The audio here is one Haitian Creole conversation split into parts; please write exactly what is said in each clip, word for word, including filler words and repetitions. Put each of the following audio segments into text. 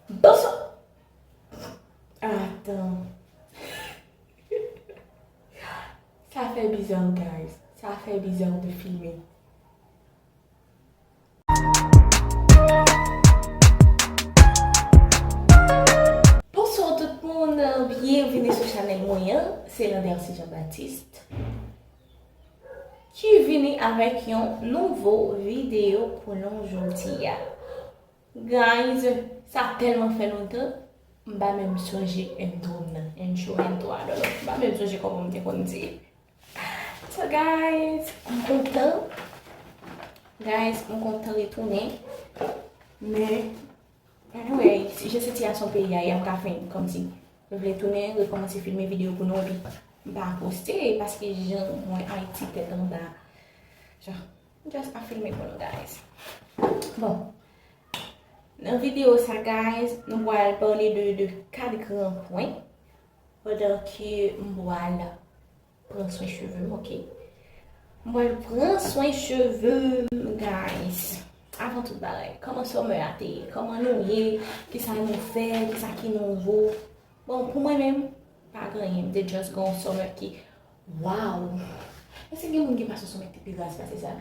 Bonswa. Atan. Sa fè bizarre, guys. Sa fè bizarre de filme. Bonswa tout moun, byenvini sou chanèl mwen an. Se Landercy Jean Baptiste ki vini avèk yon nouvo videyo pou nou jodi a. Guys, sa tèlman fè lontan, m pa menm sonje intro m nan, intro, intro, I don't know. M pa menm sonje kòman m te konn di. So guys, m kontan. Guys, m kontan retounen. Men, anyway, jan sitiyasyon peyi a ye, m ka fè kòmsi m vle tounen, rekòmanse filme videyo pou nou, epi m pa poste, paske jan mwen Ayiti tèt anba. Jan, m just pa filme pou nou, guys. Bon, nan videyo sa, guys, nou pral pale de, de kat gran pwen, pandan ke m pral pran swen cheve m, oke? M pral pran swen cheve m, guys. Avan tout bagay, kòman summer a te ye? Kòman nou ye? Kisa nou fè? Kisa ki nouvo? Bon, pou mwen menm, pa gen anyen. M te just gen yon summer ki, wow! Èske gen moun ki pase yon summer ki te pi raz pase sa?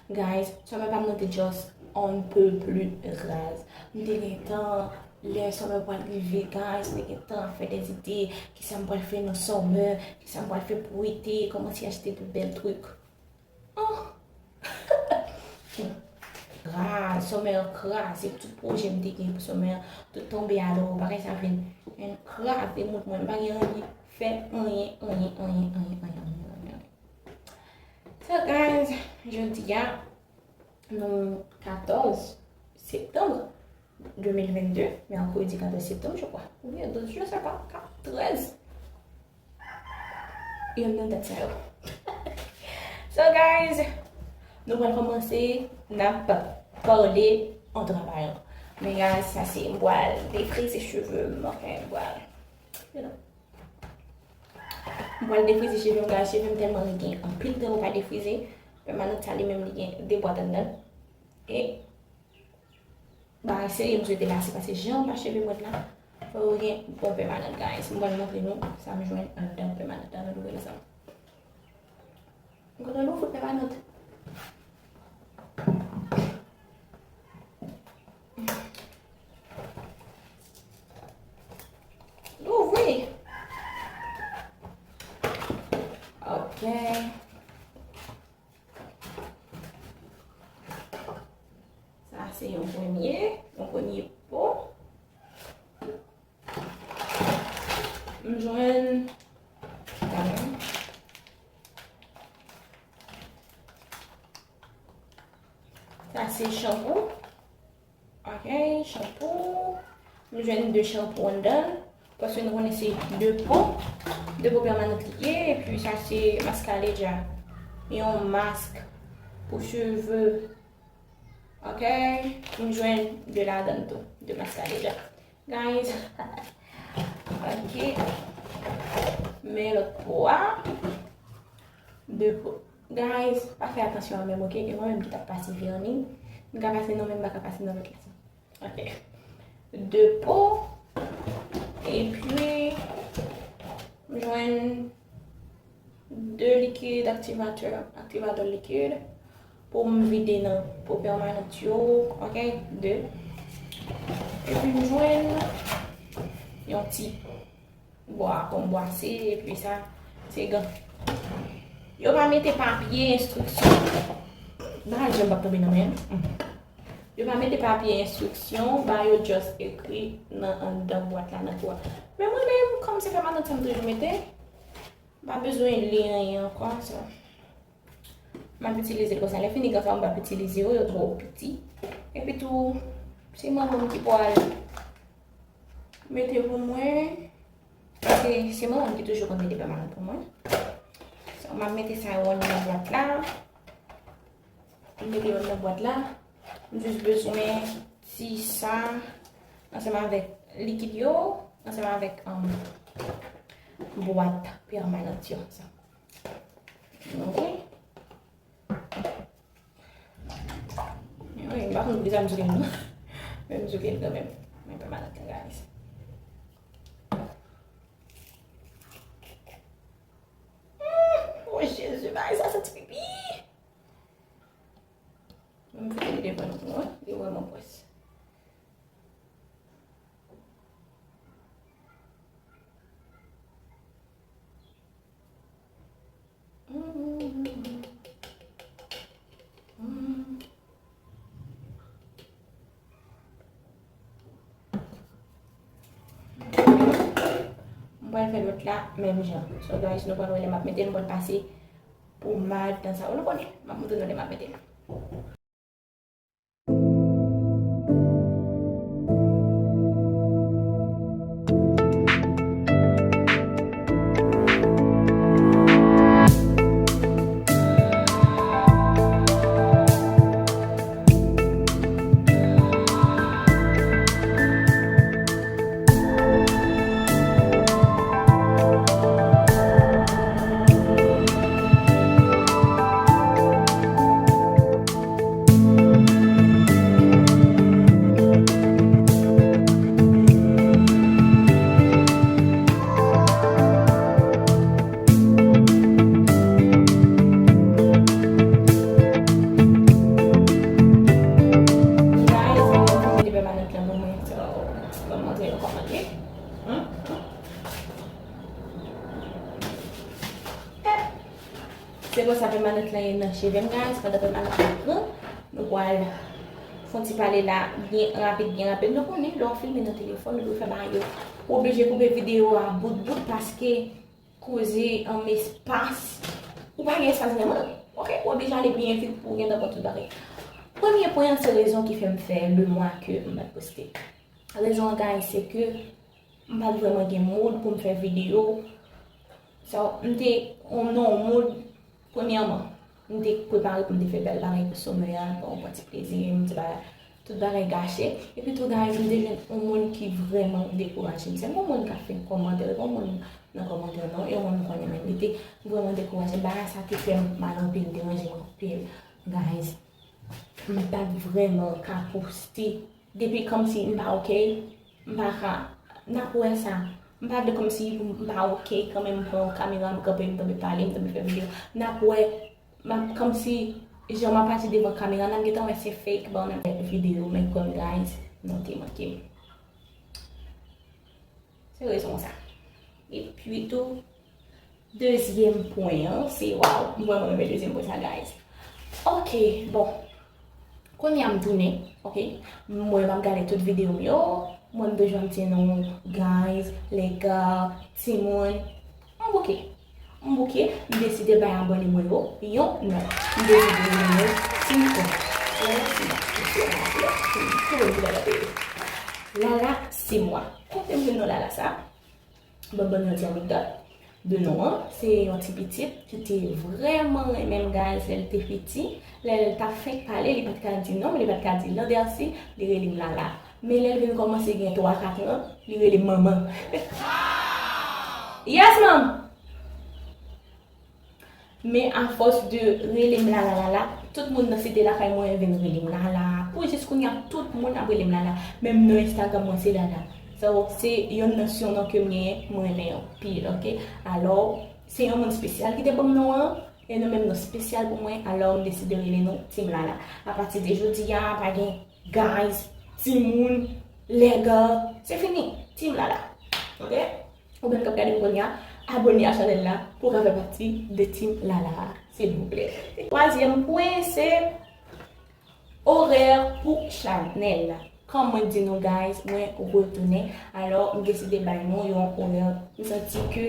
Guys, summer pa m nan te just on ne peut plus raz. M te gentan, lè summer pral rive, guys, m te gentan ap fè dèzide, kisa m pral fè nan summer, kisa m pral fè pou ete, kòmanse achte de bèl truk. Oh! Kraz, summer kraze tout pwojè m te gen pou summer, tout tonbe alò, bagay sa vin, vin kraze mood mwen, m pa gen anvi fè anyen, anyen, anyen. So guys, jodi a, nou katòz septanm de mil vennde, mèkredi katòz septanm, je crois. Oubyen, je sais pas, kat, trèz. Youn nan dat sa yo. So guys, nou pral kòmanse, n ap pale an travay. Men guys, sa se m pral defrize cheve m, ok, m pral, you know. M pral defrize cheve m, guys, cheve m tèlman ri, gen anpil tan mwen pa defrize. Pèmanant sa li menm li gen de bwat anndan l. E bagay serye m swete la, se paske jan m pa cheve m ret la, fò yo gen bon pèmanant, guys. M pral montre nou sa m jwenn anndan pèmanant la, nou louvri l ansanm. M kontan nou fout pèmanant. Louvri. Ok. Sa se yon premye, yon premye po. M jwenn, sa se chanpou. Ok, chanpou. M jwenn de chanpou anndan l. Paske nou konnen se de po. De po pèmanant li ye. Epi sa se mascara. Yon mask pou cheve. Ok, m jwenn de ladan l tou. De mascara. Guys. Ok. Men lòt po a. De po. Guys, pa fè atansyon an menm, ok? E mwen menm ki t ap pase vèni. M ka pase nan men, m pa ka pase nan lòt la. Ok. De po. Epi, m jwenn de likid aktivatè, aktivatè likid. Pou m vide nan po pèmanant yo, ok? De. Epi m jwenn yon ti bwa pou m bwase, epi sa, se gan. Yo pa mete papye enstriksyon. Bagay jan m p ap tonbe nan men m. Yo pa mete papye enstriksyon, ba yo just ekri nan anndan bwat la, nan kou a. Men mwen menm, kòm se pèmanant sa m toujou mete, m pa bezwen li anyen ankò, so. M ap itilize l konsa. Lè fini, gen fwa m p ap itilize yo, yo twò piti. Epi tou, se manman m ki pral mete pou mwen. Paske se manman m ki toujou konn mete pèmanant pou mwen. So, m ap mete sa yo anndan bwat la. M mete yo anndan bwat la. M jis bezwen ti sa ansanm avèk likid yo, ansanm avèk, um, bwat pèmanant yo. Sa. Ok. Wi, m pa konn poukisa m souri non. Men m zouke l kanmenm. Men pa malad la, guys. Hmm, oh Jezi, bagay sa santi pipi. Men m fout li devan nou pou nou wè, li vrèman pwès. M pral fè lòt la menm jan. So guys, nou pral wè lè m ap mete l, m pral pase pomad nan sa. Ou nou konnen, m ap montre nou lè m ap mete l. Guys, mete pèmanant lan pou mwen, so, ban m montre nou kòman l ye. Hmm? Hmm? Se konsa pèmanant lan ye nan cheve m, guys, pandan pèmanant lan pran, nou pral fè yon ti pale la, byen rapid, byen rapid. Nou konnen, lè w filme nan telefòn, ou dwe fè bagay yo. Ou oblije koupe videyo a bout bout paske koze an espas. Ou pa gen espas vrèman. Oke, ou oblije ale byen vit pou w gentan pran tout bagay. Premye pwen an, se rezon ki fè m fè le mwa ke m pa t poste. Rezon an, guys, se ke m pa t vrèman gen mood pou m fè videyo. So, m te nan yon mood, premyèman, m te prepare pou m te fè bèl bagay pou somè a, bon, pran ti plezi m, ti bagay. Tout bagay gache. Epi tou, guys, m te jwenn yon moun ki vrèman dekouraje m. Se yon moun k ap fè kòmantè, yon moun nan kòmantè non, yon moun m konnen menm. Li te vrèman dekouraje m. Bagay sa te fè m mal anpil, li deranje m anpil. Guys, m pa t vrèman ka poste. Depi kòmsi m pa oke, m pa ka, n ap wè sa. M pa vle kòmsi pou m pa oke, kanmenm m pran kamera, m kanpe, m tanbe pale, m tanbe fè videyo. N ap wè, m ap kòmsi jan m ap aji devan kamera, n ap gentan wè se fake, bon, n ap fè videyo, men kòm guys, nou te manke m. Se rezon sa. Epi tou, dezyèm pwen an, se, waw, m vrèman renmen dezyèm pwen sa, guys. Ok, bon. Kounye a m tounen, ok? Mwen, m ap gade tout videyo m yo. Mwen, m bezwen di nou, guys, les gars, timoun. M bouke. M bouke, m deside bay abòne mwen yo yon non. M deside rele yo Timoun. Lala, se mwa. Lala, se mwa. Kote m jwenn non Lala sa? Ban m ban nou yon ti anekdòt de non an. Se yon ti pitit ki te vrèman renmen m, guys, lè l te piti. Lè l t ap fenk pale, li pa t ka di non m, li pa t ka di Landersi, li rele m Lala. Men lè l vin kòmanse gen twa, kat an, li rele m Manman. Yes, Manm! Men afòs de rele m Lala Lala, tout moun nan site lakay mwen vin rele m Lala. Pou jis kounye a, tout moun ap rele m Lala. Menm nan Instagram mwen se Lala. So, se yonn nan surnom ke m genyen, mwen renmen anpil, ok? Alò, se yon moun espesyal ki te ban m non an, e nou menm nou espesyal pou mwen, alò m deside rele nou Team Lala. Apati de jodi a, pa gen guys, timoun, les gars, se fini, Team Lala. Ok? Ou menm k ap gade m kounye a, abòne a chanèl la pou w ka fè pati de Team Lala a, silvouplè. Twazyèm pwen, se orè pou chanèl la. Kòm mwen di nou, guys, mwen retounen. Alò, m deside bay nou yon orè. M santi ke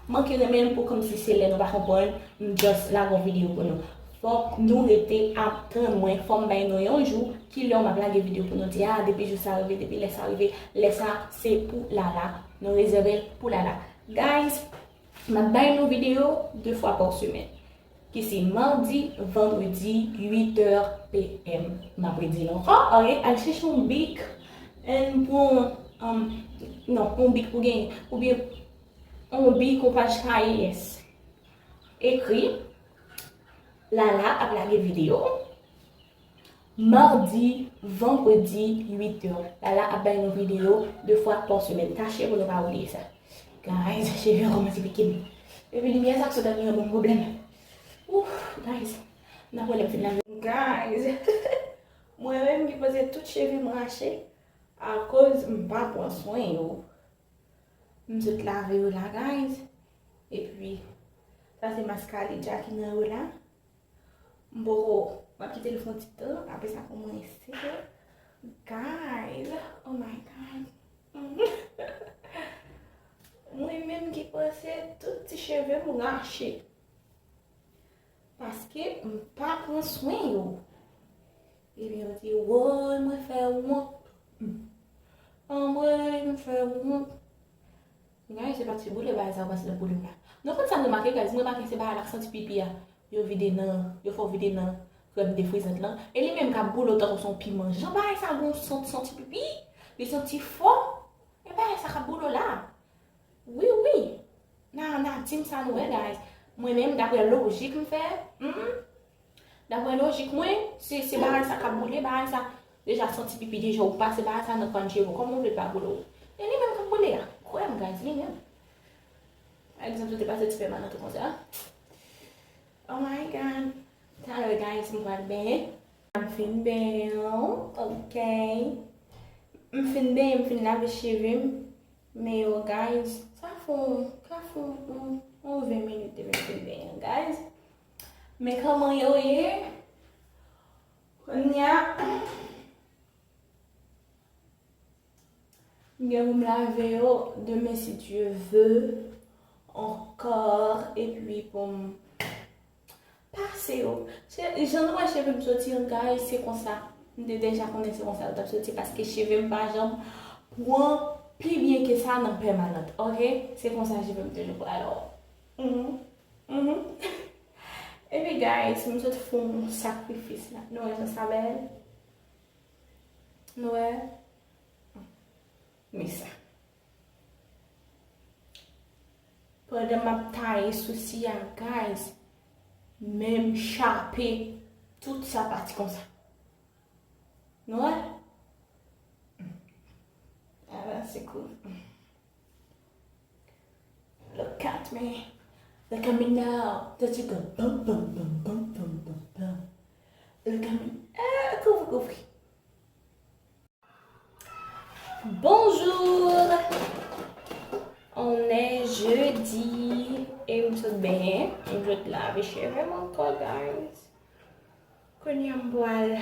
manke renmen l pou kòmsi se lè nou pa konprann, m just lage yon videyo pou nou. Fòk nou rete ap tann mwen, fò m bay nou yon jou, kilè m ap lage videyo pou nou di, a, depi jou sa rive, depi lè sa rive, lè sa se pou Lala. Nou rezève l pou Lala. Guys, m ap bay nou videyo de fwa pa semèn, ki se madi, vandredi, uit è p m. M ap redi l ankò, ok? Al chèche yon bik, and pran, um, non, yon bik pou genyen, oubyen yon bik, yon paj kaye, yes. Ekri, Lala ap lage videyo. Madi, vandredi, uit è. Lala ap bay nou videyo de fwa pa semèn. Tache pou nou pa bliye sa. Guys, cheve an kòmanse pike m. Epi limyè sa k sot an li an ban m pwoblèm. Ouf, guys. N ap wè lè m fin lave. Guys, mwen menm ki panse tout cheve m rache akoz m pa pran swen yo. M sot lave yo la, guys. Epi, sa se mascara ki nan yo la. M poko, m ap kite l fè yon ti tan, apre sa pou mwen eseye. Guys, oh my God. Mwen menm ki panse tout ti cheve m rache. Paske m pa pran swen yo. Ebyen, yo di, woy, mwen fè wont. Anmwey, mwen fè wont. Guys, se pa ti boule bagay sa yo pase nan boule m la. Nou konn sa m remake, guys? M remake se bagay la k santi pipi a. Yo vide nan, yo fè w vide nan krèm defrizant lan. E li menm k ap boule w tankou se yon piman. Jan bagay sa gon sant santi pipi, li santi fò. E bagay sa k ap boule w la. Wi, wi. Na, na di m sa nou wè, guys. Mwen menm, daprè lojik m fè, hmm, daprè lojik mwen, se, se bagay sa k ap boule, bagay sa deja santi pipi, deja ou pase bagay sa nan kòn cheve w, kòman w vle l pa boule w? E li menm k ap boule a. Kwè m, guys, li menm. Pa egzanp, ou te pase ti pèmanan tou konsa. Oh my God. Talè, guys, m pral benyen. M fin benyen, ok. M fin benyen, m fin lave cheve m. Men yo, guys, sa fè, sa fè yon, yon ven minit depi m fin benyen, guys. Men kòman yo ye? Kounye a, m gen pou m lave yo demen, si Dieu veut, ankò, epi pou m pase yo. Se, jan nou wè cheve m soti an, guys, se konsa. M te deja konnen se konsa yo t ap soti, paske cheve m pa janm pran pi byen ke sa nan pèmanant, ok? Se konsa cheve m toujou pral. Mhm. Mhm. Epi, guys, m sot fè yon sakrifis la. Nou wè jan sa bèl? Nou wè? Men sa. Pandan m ap taye sousi a, guys, men m chape tout sa pati konsa. Nou wè? Ala se kou. Look at me. Look at me now. That you go bum, bum, bum, bum, bum, bum, bum. Look at me. Ah, kouvri, kouvri. Bonjour. On est jeudi. E m sot benyen. M sot lave cheve m ankò, guys. Kounye a m pral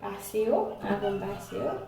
pase yo, avan m pase yo.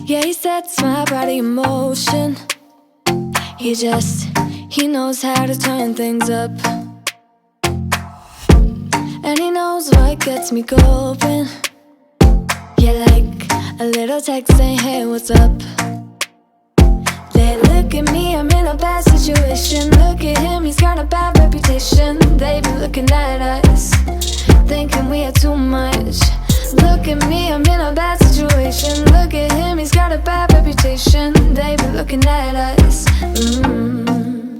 Yeah, he sets my body in motion. He just, he knows how to turn things up. And he knows what gets me going. Yeah, like a little text saying, hey, what's up? They look at me, I'm in a bad situation. Look at him, he's got a bad reputation. They be looking at us, thinking we are too much. Look at me, I'm in a bad situation. Look at him, he's got a bad reputation. They be looking at us. Mm.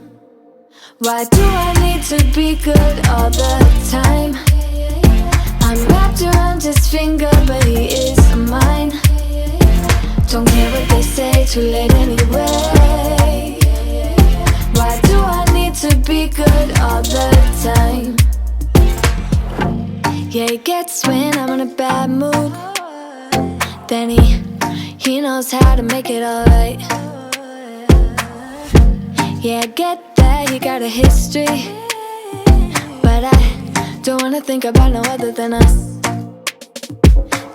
Why do I need to be good all the time? I'm wrapped around his finger, but he is mine. Don't care what they say, too late anyway. Why do I need to all the time. Yeah, he gets when I'm in a bad mood. Then he, he knows how to make it alright. Yeah, I get that he got a history, but I don't wanna think about no other than us.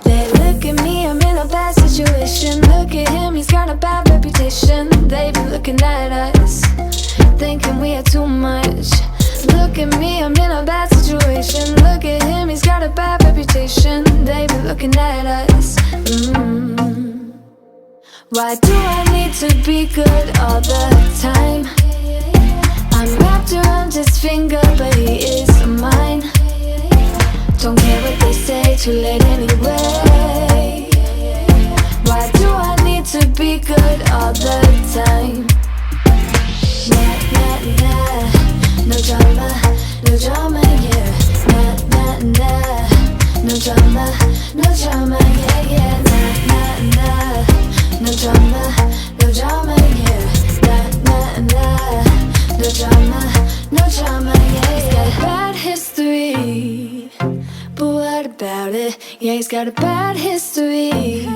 They look at me, I'm in a bad situation. Look at him, he's got a bad reputation. They be looking at us, thinking we are too much. Look at me, I'm in a bad situation. Look at him, he's got a bad reputation. They be looking at us. Mm. Why do I need to be good all the time? I'm wrapped around his finger, but he is mine. Don't care what they say, too late anyway. Why do I need to be good all the time? Nah, nah, nah, no drama, no drama, yeah. Nah, nah, nah, no drama, no drama, yeah, yeah. Nah, nah, nah, no drama, no drama, yeah. Nah, nah, nah, no drama, no drama, yeah, yeah. Bad history, but what about it? Yeah, he's got a bad history,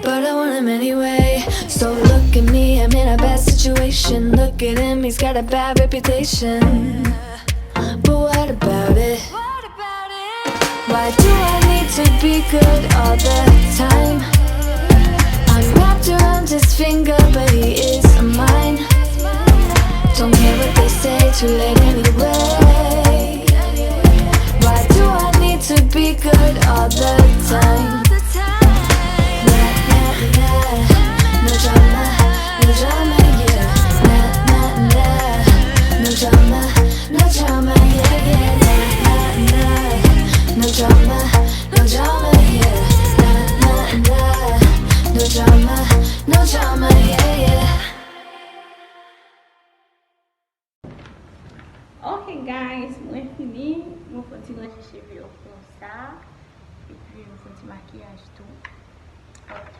but I want him anyway. So look at me, I'm in a bad situation. Look at him, he's got a bad reputation. But what about it? Why do I need to be good all the time? I'm wrapped around his finger, but he is mine. Don't care what they say, too late anyway. Why do I need to be good all the time? Nah, nah, nah, no drama, no drama, yeah. Nah, nah, nah, no drama, no drama, yeah, yeah. Nah, nah, nah, no drama, no drama, yeah. Nah, nah, nah, no drama, no drama, yeah, yeah. Ok guys, mwen fini. Mwen fè yon ti ranje cheve yo konsa. Epi mwen fè yon ti makiyaj tou. Ok.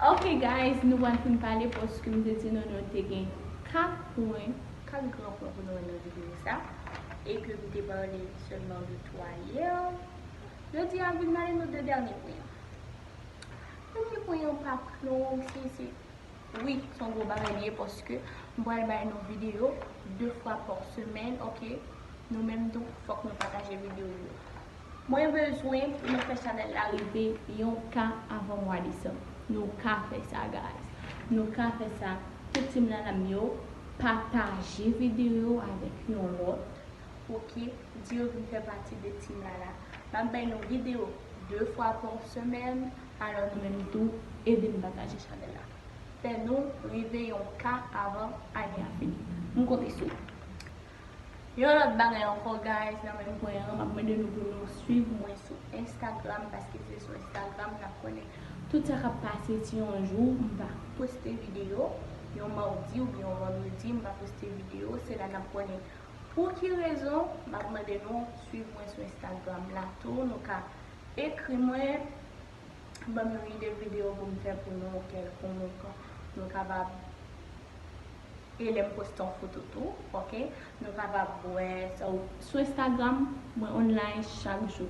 Ok guys, nou pral fin pale paske m te di nou nou te gen kat pwen, kat gran pwen pou nou wè nan videyo sa. E ke m te pale sèlman de twa yè. Jodi a m vin pale nou de dènye pwen an. Premye pwen an pa k long, se, se Wi, se yon gwo bagay li ye paske m pral bay nou videyo de fwa pa semèn, ok? Nou menm tou, fòk nou pataje videyo yo. Mwen bezwen pou nou fè chanèl la rive yon K avan mwa desanm. Nou ka fè sa, guys. Nou ka fè sa. Tout team la, la m yo, pataje videyo yo avèk yon lòt. Ok, di yo vin fè pati de team la la. M ap bay nou videyo de fwa pa semèn, alò nou menm tou, ede m pataje chanèl la. Fè nou rive yon K avan ane a fini. M konte sou nou. Yon lòt bagay ankò, guys, nan menm pwen an, m ap mande nou pou nou swiv mwen sou Instagram, paske se sou Instagram n ap konnen tout sa k ap pase. Si yon jou m pa poste videyo, yon madi oubyen yon vandredi, m pa poste videyo, se la n ap konnen pou ki rezon. M ap mande nou swiv mwen sou Instagram la tou. Nou ka ekri mwen, ban m yon ide videyo pou m fè pou nou kèlkonk. Nou kapab, e lè m poste yon foto tou, ok? Nou kapab wè sa. Sou Instagram, mwen online chak jou.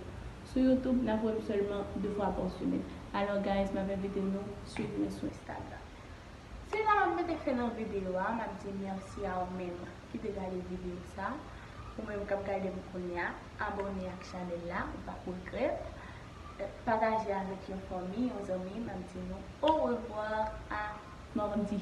Sou YouTube, n ap wè m sèlman de fwa pa semèn. Alò, guys, m ap envite nou swiv mwen sou Instagram. Se la m ap mete fen nan videyo a, m ap di mèsi a ou menm ki te gade videyo sa. Ou menm k ap gade m kounye a, abòne ak chanèl la, ou p ap regrèt. Pataje avèk yon fanmi, yon zanmi, m ap di nou orevwa a madi.